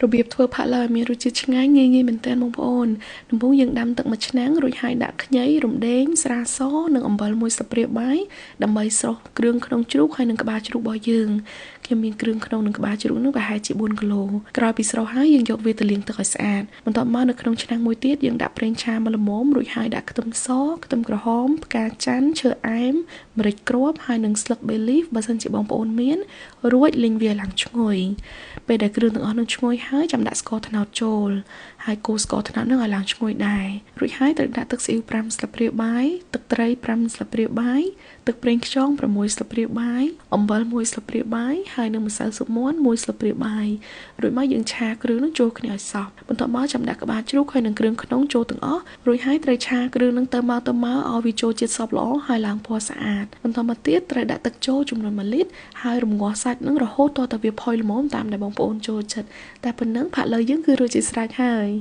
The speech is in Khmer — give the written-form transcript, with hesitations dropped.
របៀបធ្វើផាក់ឡូវឲ្យមានរសជាតិឆ្ងាញ់ងាយៗមែនទែនបងប្អូនដំបូងយើងដាំទឹកមួយឆ្នាំងរួចហើយដាក់ខ្ញីរំដេងស្រាសនិងអំបិលមួយស្លាបព្រាបាយដើម្បីស្រុះគ្រឿងក្នុងជ្រូកហើយនិងក្បាលជ្រូករបស់យើងខ្ញុំមានគ្រឿងក្នុងនិងក្បាលជ្រូកនោះប្រហែលជា4គីឡូក្រោយពីស្រុះហើយយើងយកវាទៅលាងទឹកឲ្យស្អាតបន្ទាប់មកនៅក្នុងឆ្នាំងមួយទៀតយើងដាក់ប្រេងឆាមួយល្មមរួចហើយដាក់ខ្ទឹមសខ្ទឹមក្រហមផ្កាច័ន្ទឈើអែមម្រេចគ្រាប់ហើយនិងស្លឹក bay leaf បើសិនជាបងប្អូនមានរួចលីងវាឡើងឈ្ងុយពេលដែលគ្រឿងទាំងអស់នឹងឈ្ងុយហើយចាំដាក់ស្ករត្នោតចូលហើយកូរស្ករត្នោតនឹងឲ្យឡើងឈ្ងុយដែររួចហើយត្រូវដាក់ទឹកស៊ីអ៊ីវ5ស្លាបព្រាបាយទឹកត្រី5ស្លាបព្រាបាយទឹកប្រេងខ្យង6ស្លាបព្រាបាយអំបិល1ស្លាបព្រាបាយហើយនិងម្សៅស៊ុបមាន់1ស្លាបព្រាបាយរួចមកយើងឆាគ្រឿងនឹងចូលគ្នាឲ្យសព្វបន្ទាប់មកចាំដាក់ក្បាលជ្រូកហើយនិងគ្រឿងក្នុងចូលទាំងអស់រួចហើយត្រូវឆាគ្រឿងនឹងទៅមកទៅមកឲ្យវាចូលជាតិសព្វល្អហើយឡើងពណ៌ស្អាតបន្តមកទៀតត្រូវដាក់ទឹកចូលចំនួន1លីត្រហើយរំងាស់សាច់នឹងរហូតទាល់តែវាផុយល្មមតាមដែលបងប្អូនចូលចិត្តតែប៉ុណ្ណឹងផាក់ឡូវយើងគឺរួចជាស្រេចហើយ។